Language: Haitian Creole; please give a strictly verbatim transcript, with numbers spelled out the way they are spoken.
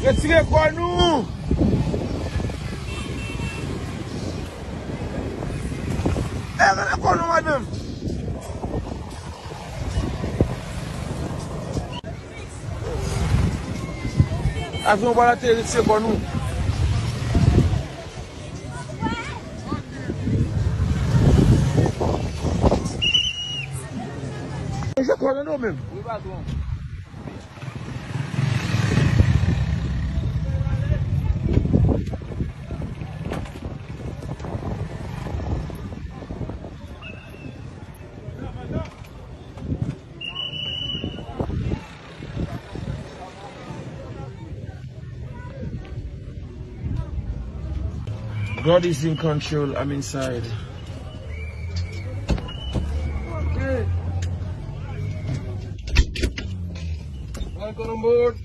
Retire kò nou! E, gade kò nou, madanm! Avyon pa la ateri, retire kò nou. Retire kò nou menm. Wi, patwon. God is in control. I'm inside. Welcome on board.